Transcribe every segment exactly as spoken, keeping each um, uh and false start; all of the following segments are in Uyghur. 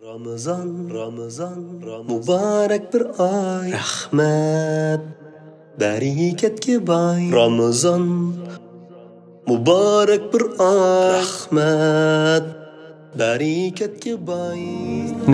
رامىزان، رامىزان، رامىزان، مۇبارەك بىر ئاي. رەھمەت، بەرىكەتكە باي. رامىزان، مۇبارەك بىر ئاي. رەھمەت، بەرىكەتكە باي.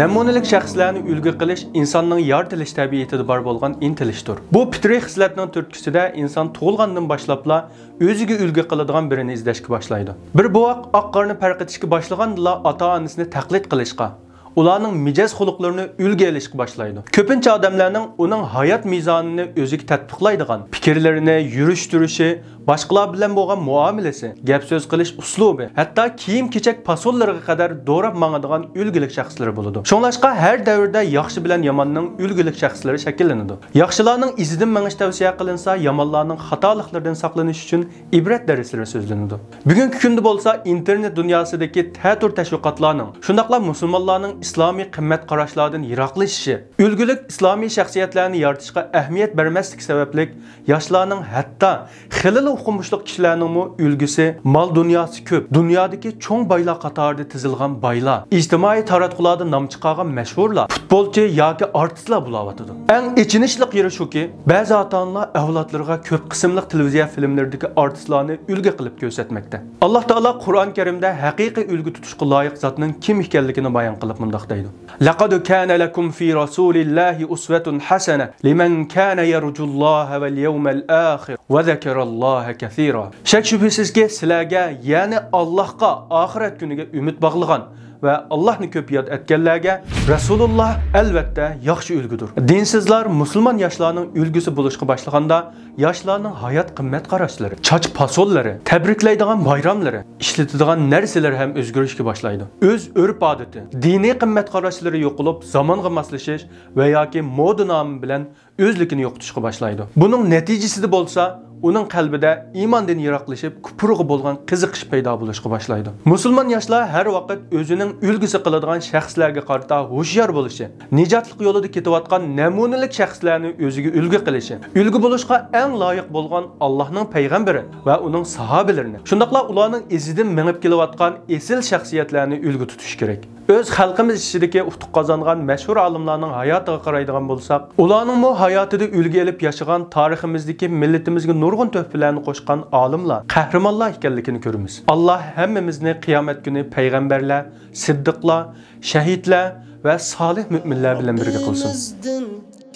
نەمۇنىلىك شەخسلەرنى ئۈلگە قىلىش ئىنساننىڭ يارىتىلىش تەبىئىتىدە بار بولغان ئىنتىلىشتۇر. بۇ پىترىي خىسلەتنىڭ تۈرتكىسىدە ئىنسان تۇغۇلغاندىن باشلاپلا ئۆزىگە ئۈلگە قىلىدىغان بىرىنى ئىزدەشكە باشلايدۇ. بىر بوۋاق ئاق قارنى پەرق ئېتىشكە باشلىغاندىلا ئاتا-ئانىسىنى تەقلىد قىلىشقا، ئۇلارنىڭ مىجەز-خۇلقلىرىنى ئۈلگە ئېلىشقا باشلايدۇ. كۆپىنچە ئادەملەرنىڭ ئۇنىڭ ھايات مىزانىنى ئۆزىگە تەتبىقلايدىغان پىكىرلىرىنى، يۈرۈش-تۇرۇشى، باشقىلار بىلەن بولغان مۇئامىلىسى، گەپ-سۆز قىلىش ئۇسلۇبى، ھەتتا كىيىم-كېچەك پاسونلىرىغا قەدەر دوراپ ماڭىدىغان ئۈلگىلىك شەخسلىرى بولىدۇ. شۇڭلاشقا ھەر دەۋردە ياخشى بىلەن ياماننىڭ ئۈلگىلىك شەخسلىرى شەكىللىنىدۇ. ياخشىلارنىڭ ئىزىدىن مېڭىش تەۋسىيە قىلىنسا، يامانلارنىڭ خاتالىقلىرىدىن ساقلىنىش ئۈچۈن ئىبرەت دەرسلىرى سۆزلىنىدۇ. بۈگۈنكى كۈندە بولسا ئىنتېرنېت دۇنياسىدىكى تەتۈر تەشۋىقاتلارنىڭ، شۇنداقلا مۇسۇلمانلارنىڭ ئىسلامىي قىممەت قاراشلاردىن يىراقلىشىشى، ئۈلگىلىك ئىسلامىي شەخسىيەتلەرنى يارىتىشقا ئەھمىيەت بەرمەسلىكى سەۋەبلىك ياشلارنىڭ، ھەتتا خېلىلا ئوقۇمۇشلۇق كىشىلەرنىڭمۇ ئۈلگىسى مال دۇنياسى كۆپ، دۇنيادىكى چوڭ بايلار قاتارىدا تىزىلغان بايلار، ئىجتىمائىي تاراتقۇلاردا نام چىقارغان مەشھۇرلار، پۇتبولچى ياكى ئارتىسلار بولاۋاتىدۇ. ئەڭ ئېچىنىشلىق يېرى شۇكى، بەزى ئاتا-ئانىلار ئەۋلادلىرىغا كۆپ قىسىملىق تېلېۋىزىيە فىلىملىرىدىكى ئارتىسلارنى ئۈلگە قىلىپ كۆرسەتمەكتە. ئاللا تائالا قۇرئان كەرىمدە ھەقىقىي ئۈلگە تۇتۇشقا لايىق زاتنىڭ كىم ئىكەنلىكىنى بايان قىلىپ مۇنداق دەيدۇ: لقد كان لكم في رسول الله أسوة حسنة لمن كان يرجو الله واليوم الآخر وذكر الله كثيرا. شەك-شۈبھىسىزكى، سىلەرگە، يەنى ئاللاھقا، ئاخىرەت كۈنىگە ئۈمىد باغلىغان ۋە ئاللاھنى كۆپ ياد ئەتكەنلەرگە رەسۇلۇللاھ ئەلۋەتتە ياخشى ئۈلگىدۇر. دىنسىزلار مۇسۇلمان ياشلارنىڭ ئۈلگىسى بولۇشقا باشلىغاندا، ياشلارنىڭ ھايات قىممەت قاراشلىرى، چاچ پاسونلىرى، تەبرىكلەيدىغان بايراملىرى، ئىشلىتىدىغان نەرسىلىرى ھەم ئۆزگىرىشكە باشلايدۇ. ئۆز ئۆرپ-ئادىتى، دىنىي قىممەت قاراشلىرى يوقىلىپ، زامانغا ماسلىشىش ۋە ياكى مودا نامى بىلەن ئۆزلۈكىنى يوقىتىشقا باشلايدۇ. بۇنىڭ نەتىجىسىدە بولسا، ئۇنىڭ قەلبىدە ئىماندىن يىراقلىشىپ، كۇپۇرغا بولغان قىزىقىش پەيدا بولۇشقا باشلايدۇ. مۇسۇلمان ياشلار ھەر ۋاقىت ئۆزىنىڭ ئۈلگىسى قىلىدىغان شەخسلەرگە قارىتا ھوشيار بولۇشى، نىجاتلىق يولىدا كېتىۋاتقان نەمۇنىلىك شەخسلەرنى ئۆزىگە ئۈلگە قىلىشى، ئۈلگە بولۇشقا ئەڭ لايىق بولغان ئاللاھنىڭ پەيغەمبىرى ۋە ئۇنىڭ ساھابىلىرىنى، شۇنداقلا ئۇلارنىڭ ئىزىدىن مېڭىپ كېلىۋاتقان ئېسىل شەخسىيەتلەرنى ئۈلگە تۇتۇشى كېرەك. ئۆز خەلقىمىز ئىچىدىكى ئۇتۇق قازانغان مەشھۇر ئالىملارنىڭ ھاياتىغا قارايدىغان بولساق، ئۇلارنىڭمۇ ھاياتىدا ئۈلگە ئېلىپ ياشىغان، تارىخىمىزدىكى مىللىتىمىزگە نۇرغۇن تۆھپىلەرنى قوشقان ئالىملار، قەھرىمانلار ئىكەنلىكىنى كۆرىمىز. ئاللاھ ھەممىمىزنى قىيامەت كۈنى پەيغەمبەرلەر، سىددىقلار، شەھىدلەر ۋە سالىھ مۆمىنلەر بىلەن بىرگە قىلسۇن. رەببىمىزدىن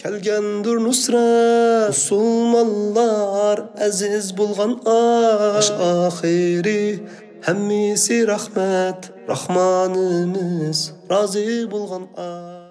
كەلگەندۇر نۇسرەت، مۇسۇلمانلار ئەزىز بولغان ئاي. باش ئاخىرى ھەممىسى رەھمەت، راھمانىمىز رازى بولغان ئاي.